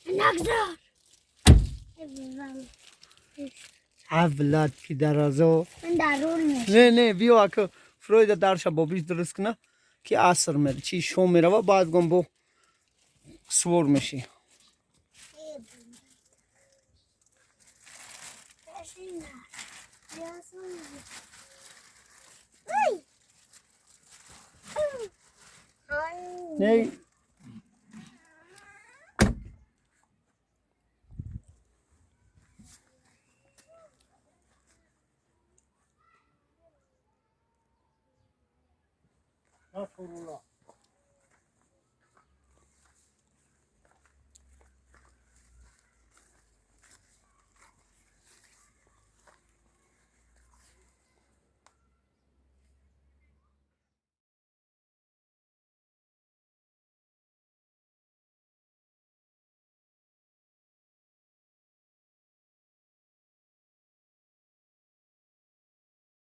نگذار. اولاد که درازو. من درون میشه. نه نه، بیا که فروید درش بابیش درست کنه که عصر میره چی شو میره و بعد گم بو سوار میشی. نه